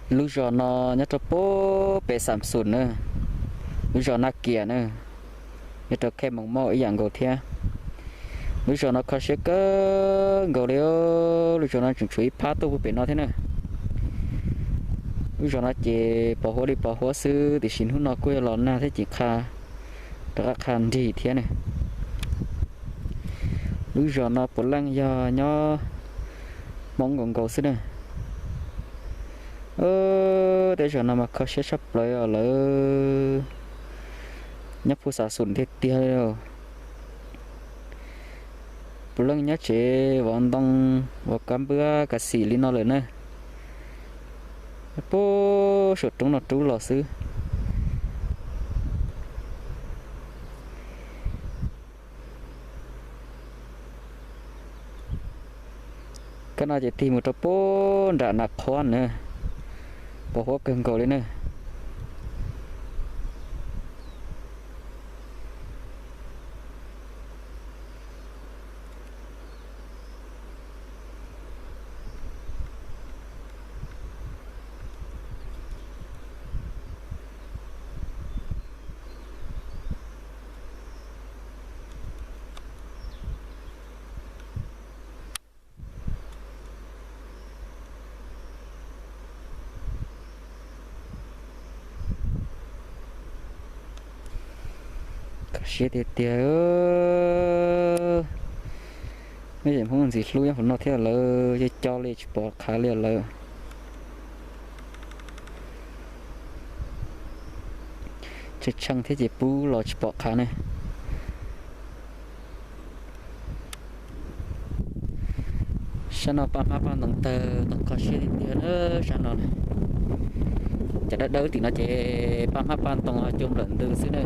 Lub zos no nyob rau puag pem Xam Xum na, lub zos Naj Kias na, nyob rau Khej Moos Mauj ib yam nkaus thiab. Lub zos no kho siab kawg nkaus li, lub zos no tseem tshuav ib phab tuaj puag pem no thiab na. Lub zos no ces pos huab li pos huab xwb, tiam sis hnub no kuj yog los nag thiab ces qha rov qab qha nrig thiab na. Lub zos no puav leej yog nyob Hmoob nkaus nkaus xwb na. Tej zos no mas kho siab tshaj plaws os lawv, nyob puag Xam Xum tiag tiag li. Puav leej nyob tsev vov ntoo, ua kab npwab kav xim li no lawm na. Puag saum roob no rub los xwb. Kab no ces tig mus rau puag nram Nas Qhuab na, pos huab kawg nkaus li na. Kho siab tiag tiag. Muaj yam Hmoob ntxim hlub nyob hauv no thiab lawm, co co li tsis pom qhav li lawm. Tshee tshee thiab ces pub los tsis pom qhav ne. Sab no paj hmab paj ntoo tawg ntoo kho siab tiag tiag na sab no na. Cov dawb dawb tim no ces paj hmab paj ntoo ho cuag nplawm ntws xwb na.